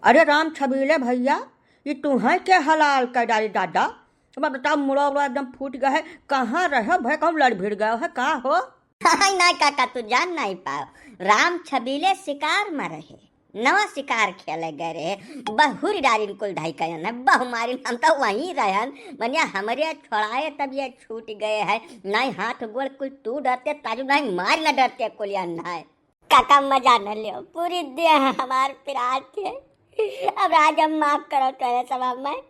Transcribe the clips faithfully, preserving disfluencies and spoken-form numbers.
अरे राम छबीले भइया, ई तुहैं के हलाल कै डारी दादा? अब बताओ, मुड़ा उड़ा एकदम फूट गया है। कहाँ रहे भइया, कहूँ लड़ भिड़ गया है का हो? हाय ना काका, तू जान नाहीं पाओ, राम छबीले शिकार मा रहे, नवा शिकार खेले गए रहे, बहुरी डारिन कुल धाई कयन है, बहु मारिन, हम तो वहीं रहन, मनिया हमरे छोड़ाए तब ये छूट गए है, नाहीं हाथ गोड़ कुल तू डरते ताजू, नाहीं मार न डरते कुलियन है। काका मजा न लियो, पूरी देह हमार पिरात है। अब राज हम माफ करो तोरे सब हमें,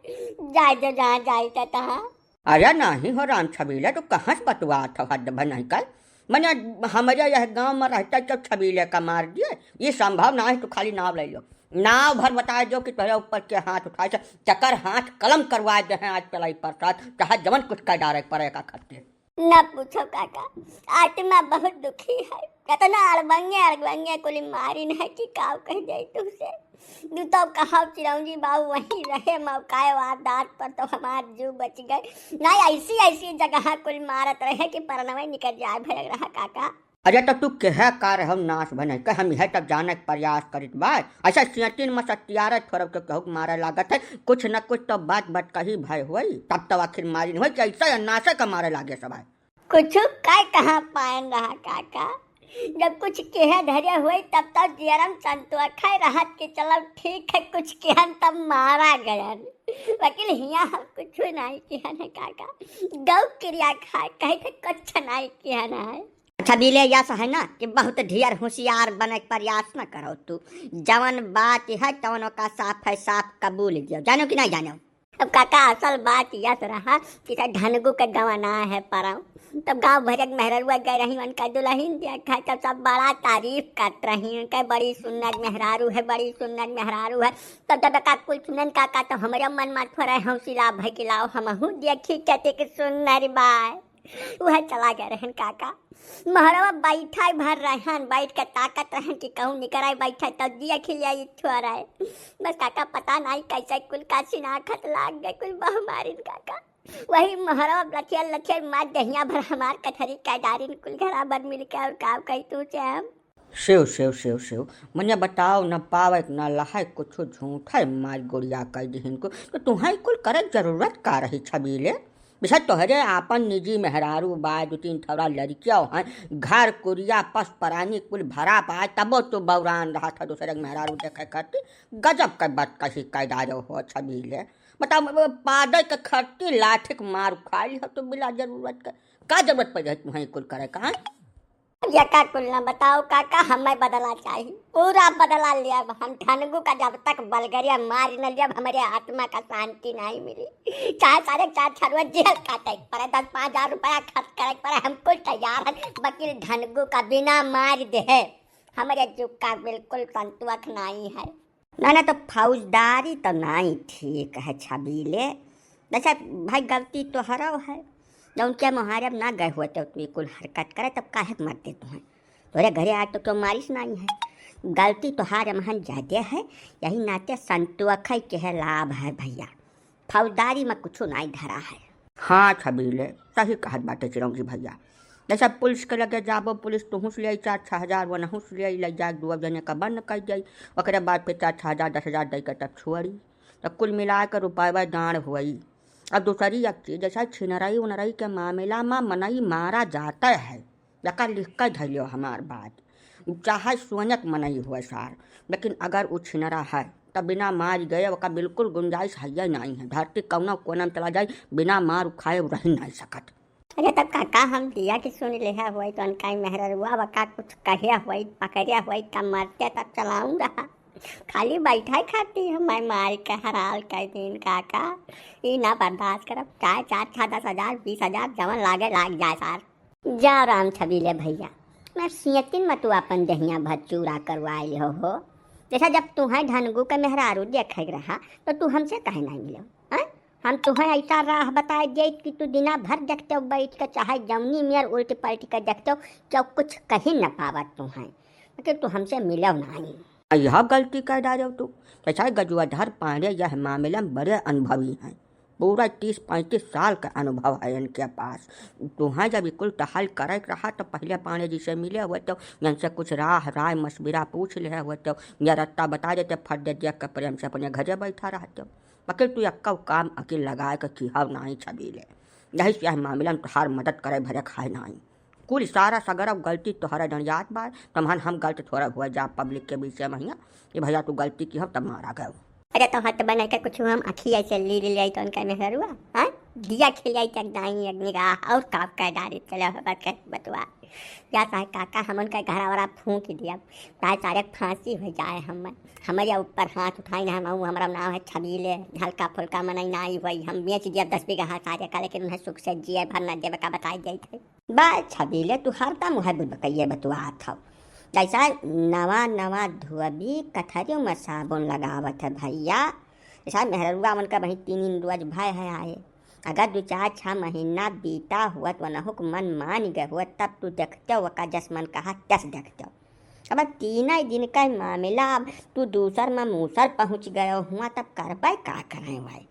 जाए जो जहाँ जाए तो तहाँ। अरे नाहीं हो राम छबीले, तू कहाँ से बतुआत हो, हद भनई कर। मने हमरे यह गाँव मा रहते तो छबीले का मार दिए, ये संभव नाहीं, तू खाली नाव ले लो, नाव भर बताए दो कि तोरे ऊपर के हाथ उठाए से, चकर हाथ कलम करवा दे हैं आज चलाई प्रसाद, चाहे जवन कुछ कर डारे पड़े का खातिर। न पूछो काका, आत्मा बहुत दुखी है। कतना अड़बंगे अड़बंगे कुली मारिन है कि काव कह जाई तुमसे। दू तो कहाव चिरौंजी बाऊ वहीं रहे मौकाए वारदात पर तो हमार जीव बच गए। नहीं ऐसी ऐसी जगह कुल मारत रहे कि परनवे निकल जाए भरक रहा काका। अरे तो तू कहे का रहो नाश भनई के, हम यह तब जाने के प्रयास करित बा। ऐसा सियतिन मा सत्यारे थोड़ा के कहू के मारे लागत है, कुछ न कुछ तो बात बतकही भय होई, तब तो आखिर मारिन होई कि ऐसा नाशे का मारे लागे सब है। कुछ कै कहाँ पायन रहा काका, जब कुछ केहे धरे होई तब तो जियरम संतोष है रहत कि चलो ठीक है, कुछ केहन तब मारा गयन। वकील हियाँ हम कुछ नाहीं केहन है काका, गौ क्रिया खाए कहे थे कुछ नाहीं केहन है। अच्छा बीले यस है ना कि बहुत ढेर होशियार बने के प्रयास न करो तू, जवन बात है तवन का साफ है साफ कबूल दियो, जानो कि नहीं जानो? अब काका असल बात यस रहा कि से धनगू के गवना है परम, तब गाँव भर के मेहररुआ गए रही उनका दुल्हन देखा, तब सब बड़ा तारीफ करत रही उनके, बड़ी सुन्नर मेहरारू है, बड़ी सुन्नर मेहरारू है। तब जब का कुल सुनन काका तो हमरे मन मा थोड़ा हौसला भय कि लाओ हमहू देखी कहते कि सुन्नर बाय। उहे चला गए रहन काका। महरवा बैठा भर रहन, बैठ के ताकत रहन कि कहूँ निकराई बैठा तब दिया खिलिया इच्छो रहे। बस काका पता नहीं कैसे कुल का सिनाखत लाग गए, कुल बहु मारिन काका। वही महरवा लथियर लथियर मार दहिया भर हमार कथरी का डारिन कुल घरा भर मिल के और काव कही तू से हम। सेव, सेव, सेव, सेव। मने बताओ, न पावे, न लहाय, कुछ झूठे मार गोड़िया कह दिहिन को, तो तुहैं कुल करे जरूरत का रही छबीले? बिसा तोहरे आपन निजी मेहरारू बा, दू तीन ठौरा लड़किया हैं, घर कुरिया पस परानी कुल भरा बा, तबो तू बौरान रहा था दूसरे के मेहरारू देखे खातिर। गजब के बदकही कैदारो हो छबीले। बताओ, पादे के खट्टी लाठी के मार खाई हो तो बिला जरूरत के। का जरूरत पड़ जाए तुहैं कुल करे का, हैं? यका कुल ना बताओ काका, हमें बदला चाहिए, पूरा बदला लिया। हम धनगू का जब तक बलगरिया मार न लिया, हमरे आत्मा का शांति नहीं मिली। चाहे साढ़े चार छरुआ जेल काटे के पड़े, दस पाँच हजार रुपया खर्च करे के पड़े, हम कुल तैयार हैं। वकील धनगू का बिना मार दे है, हमरे जुग का बिल्कुल संतोष नहीं है। ना, ना, तो फौजदारी तो नाहीं ठीक है छबीले। अच्छा भाई, गलती तोहरो है, जौन के मोहारे अब ना गए हुए तो तू कुल हरकत करे, तब काहे के मरते तुहैं? तोरे घरे आज तो क्यों मारिस नाहीं है, गलती तोहार महन ज्यादे है, यही नाते संतोख है के है लाभ है भइया। फौजदारी मा कुछो नाहीं धरा है। हाँ छबीले, सही कहत बाटे चिरौंजी भइया। जैसे पुलिस के लगे जाबो, पुलिस तुहूँ से लेई चार छह हजार, वनहूँ से लेई, ले जाके दुआ जने का बंद कर देई। ओकरे बाद फिर चार छह हजार, दस हजार दे के तब छोड़ी। तब कुल मिला के रुपया डाँड़ होई। अब दूसरी एक चीज, जैसे छिनरई उनरई के मामला मा मनई मारा जाता है, एका लिख के धइल्यो हमार बात। उ चाहे सोने के मनई हुए सार, लेकिन अगर उ छिनरा है, त बिना मार गए ओका बिल्कुल गुंजाइश हइये नाहीं है। धरती कौनो कोना में चला जाए, बिना मार खाए उ रही नाहीं सकत। अरे तब काका, हम दिया कि सुन लेहा हुए तो अनकाई मेहररुआ बका कुछ कहे हुए, पकड़े हुए, तब मरते तब चलाऊं रहा। खाली बैठा खाती हम मार के हराल कर दिन काका। ई ना बर्दाश्त करब, चाहे चार छह दस हजार, बीस हजार, जवन लागे लाग जाए सार। जा राम छबीले भइया, मैं सियतिन मा तू आपन देहिया भर चूरा करवाए लिहो हो। जैसा जब तुहैं धनगू के मेहरारू देखे के रहा, तो तू हमसे काहे नाहीं मिलो, हैं? हम तुहैं ऐसा राह बताए देइत कि तू दिना भर देखते हो बैठ के, चाहे जौनी मेर उल्ट पलट के देखते हो, क्यों कुछ कही न पावत तुहैं, लेकिन तू हमसे मिलो नाहीं। यह गलती कर डारे हो तू। जैसा गजुआधर पांड़े यह मामला में बड़े अनुभवी हैं। पूरा तीस पैंतीस साल का अनुभव है इनके पास। तुहें जब ई कुल टहल करे के रहा तो पहिले पांड़े जी से मिले हुए तो इनसे कुछ राह राय मशविरा पूछ लिहे हुए तो ये रस्ता बता देते, फट दे देख के प्रेम से अपने घरे बैठा रहते। बाकी तू एक्को काम अकिल लगाए के किहव नाहीं छबीले। यही से यह मामला में तोहार मदद करे भरे खाए नाहीं। कुल सारा सगरब गलती तोहरे डंडियात बा, तमहन हम गलत थोड़ा हुआ जा पब्लिक के बीच में हियाँ कि भैया तू गलती किहव तब मारा गयो। अरे तो हट बने के कुछ हम अखिया से ली ले तो उनका मेहरुआ, हाँ? दिया खिलाई तक दाई एक निगाह और काप कर डारी चले हो बत-, बतवा। या साहब काका हम उनका घर वाला फूंक दिया, ताए सारे फांसी हो जाए हम, हमारे ऊपर हाथ उठाई ना हम, हमारा नाम है छबीले, हल्का फुल्का मनई ना आई हुई, हम बेच दिया दस बीघा सारे का, लेकिन उन्हें सुख से जिए भर न देवे का बताई जाइत है। बा छबीले, तू हरदम उहे बुड़बकइये बतुआत हौ। जैसा नवा नवा धोबी कथरियों में साबुन लगावत है भैया, जैसा मेहररुआ मन का वहीं तीन दिन रोज भय है आए। अगर दो चार छह महीना बीता हुआ तो नहुक मन मान गए हुआ, तब तू देखते हो का जस मन कहा तस देखते हो। अब तीन ही दिन का मामला, अब तू दूसर में मूसर पहुँच गए हुआ, तब करबे का करें भाई?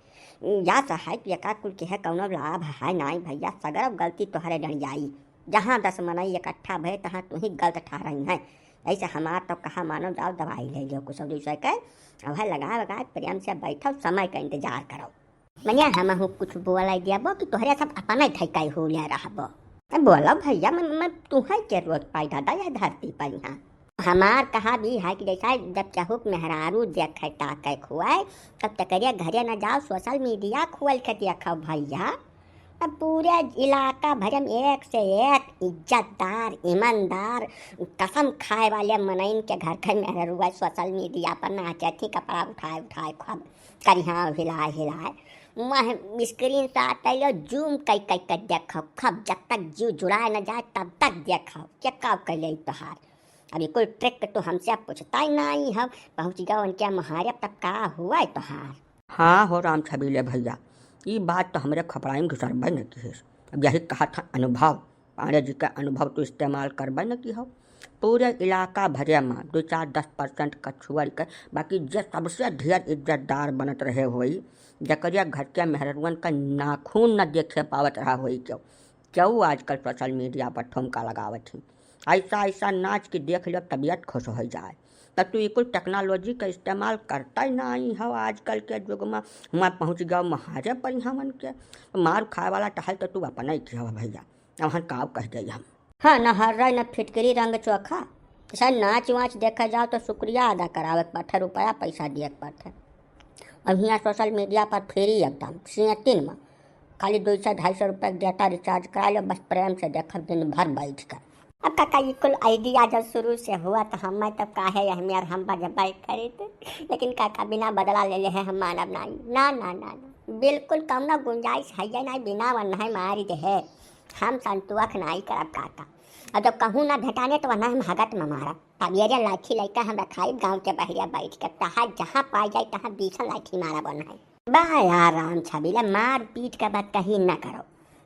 या सहाय पियका कुल के है कौनो लाभ है नाई भैया, सगरब गलती तोहरे डंडियाई। जहाँ दस मनई इकट्ठा भए तहाँ तू ही गलत ठहरई है। ऐसे हमार तो कहा मानो जाओ दवाई ले लियो कुछ दूसरे के, अब है लगा लगा प्रेम से बैठो समय का इंतजार करो। मनिया हमहू कुछ बोले दियाबो कि तोहरे सब अपने ठैकाई हो ले रहबो। ए, बोलो भैया, मैं, मैं तुहे के रोज पाई दादा यह धरती पर यहाँ। हमार कहा भी है कि जैसा जब केहू के मेहरारू देखे ताके खुआए, तब तकरिया घरे न जाओ, सोशल मीडिया खोल के देखो भैया। अब पूरे इलाका भर में एक से एक इज्जतदार, ईमानदार, कसम खाए वाले मनइन के घर के मेहररुआ सोशल मीडिया पर नाचे थी, कपड़ा उठाए उठाए खूब करिहा हिलाए हिलाए। वह स्क्रीन शॉट ले लो, जूम कई कई के देखो खूब, जब तक जीव जुड़ाए न जाए तब तक देखो। क्या काम कैले तोहार? अब ये कुल ट्रिक तो हमसे पूछता ही नहीं हम, पहुँच गया उनके मुहारे, तब का हुआ है तोहार? हाँ हो राम छबीले भैया, ई बात तो हमरे खपड़ाई में घुसरबे न किहिस। अब यही कहा था अनुभव, पांड़े जी का अनुभव तो इस्तेमाल करबे न किहो। पूरे इलाका भरे में दो चार दस परसेंट का छुअल के, बाकी जे सबसे ढेर इज्जतदार बनत रहे होई, जकरिया घर के मेहररुअन का नाखून न देखे पावत रहा होई क्यों। क्यों आजकल सोशल मीडिया पर ठुमका लगावत ही। ऐसा ऐसा नाच के देख लो, तबीयत खुश हो जाए। तब तू ये कुल टेक्नोलॉजी का इस्तेमाल करता ही नहीं हो आजकल के युग में। मैं पहुँच गया महारे पर हमन के मार खाए वाला टहल तो तू अपना ही किया भैया। अब हम का कह जाई हम। हाँ, न हर्रा न फिटकरी रंग चोखा। सर नाच वाच देखा जाओ तो शुक्रिया अदा करावे के पड़थे, रुपया पैसा दिए के पड़थे। अब हियाँ सोशल मीडिया पर फ्री एकदम सेटिंग में खाली दो सौ ढाई सौ रुपये के डेटा रिचार्ज करा लो, बस प्रेम से देखब दिन भर बैठ कर। अब काका ये कुल आइडिया जब शुरू से हुआ तो हमें तो काहे अहमियत हम बजबे करी थे, लेकिन काका बिना बदला ले ले है हम मानब नहीं, ना ना ना ना, बिल्कुल कौनो गुंजाइश है ये नहीं, बिना वन है मारी दे है, हम संतोख नहीं करब काका। और जब कहूँ ना भेटाने तो वरना हम हगत में मारब, तब ये रे लाठी लेकर हम रखाई गाँव के बहरिया बैठ के, तहाँ जहाँ पाई जाए तहाँ बीसन लाठी मारब वरना है। बा यार राम छबीला, मार पीट के बात कहीं न करो।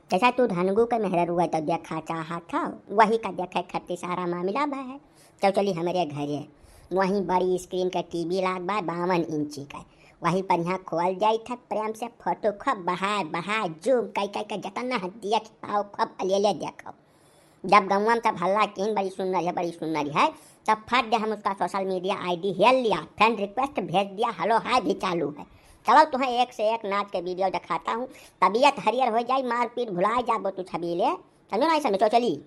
जैसा तू धनगू के मेहररुआ तो देखा चाहत हो, वही का देखे खातिर सारा मामला बा है। तो चली हमरे घरे, वहीं बड़ी स्क्रीन के टीवी लाग बा बावन इंची का, वहीं पर यहाँ खोल जाई था प्रेम से फोटो खूब बढ़ाए बढ़ाए जूम कई कई के जतना देख पाओ खूब अलेले देखो। जब गौवा में सब हल्ला कीन बड़ी सुंदर है, बड़ी सुंदर है, तब फट दे हम उसका सोशल मीडिया आईडी हेल लिया, फ्रेंड रिक्वेस्ट भेज दिया, हेलो हाय भी चालू है। चलो तुम्हें एक से एक नाच के वीडियो दिखाता हूँ, तबीयत हरियर हो जाई, मारपीट भुला जाबो तू छबीले, समझो नहीं समझो, चली।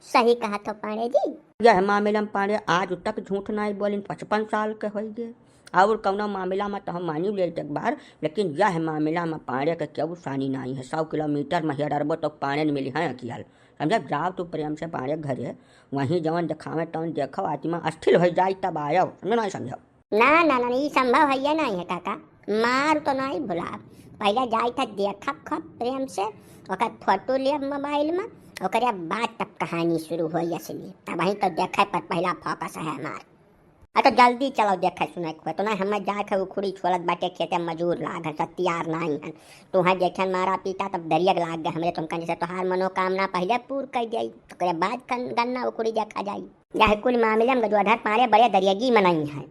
सही कहा तो पांडे जी। यह मामला में पांडे आज तक झूठ नहीं बोलिन, पचपन साल के हो गए। और कौनो मामला में तो हम मानी ले एक बार, लेकिन यह मामला में पांडे के केहू सानी नहीं है। सौ किलोमीटर में हेडरबो तो पांडे न मिली है अकियल। समझे? जाओ तू प्रेम से पांडे घरे, वहीं जवन देखावे तवन देखो, आत्मा अस्थिर हो जाई तब आयो। समझो नहीं समझो? ना ना ना, ई संभव है ये नहीं है काका, मार तो नहीं भुलाब। पहले जाई था देखब खूब प्रेम से, ओकर फोटो लेब मोबाइल में, ओकरे बाद तब कहानी शुरू होई असली। तब वहीं तो देखे पर पहला फोकस है हमार। आ तो जल्दी चलो देखे सुने को तो ना, हमें जाए के उखुड़ी छोलत बाटे खेते, मजूर लाग है, सब तैयार नहीं है। तुहें देखे मारा पीटा तब दरियक लाग गए हमरे, तुमका जैसे तोहार मनोकामना पहले पूर कर जाई, ओकरे बाद कन-, गन्ना उखुड़ी देखा जाई। यह कुल मामले में गजोधर पांडे बड़े दरियगी मनई हैं।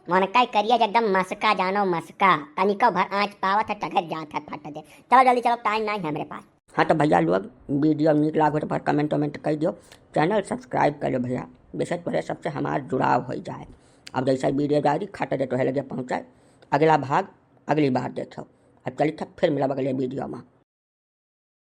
मन का करिया एकदम मसका जानो मसका, तनिको भर आँच पावत है, टघर जात है फट दे। चलो जल्दी चलो, टाइम नहीं है मेरे पास। हाँ तो भैया लोग, वीडियो नीक लागो तो भर कमेंट वमेंट कर दियो, चैनल सब्सक्राइब कर लो भैया, विशेष तोहरे सबसे हमार जुड़ाव हो जाए। अब जैसे वीडियो जारी खट दे तोहे लगे पहुँचाए, अगला भाग अगली बार देखो। अब चलित है फिर मिलब अगले वीडियो में।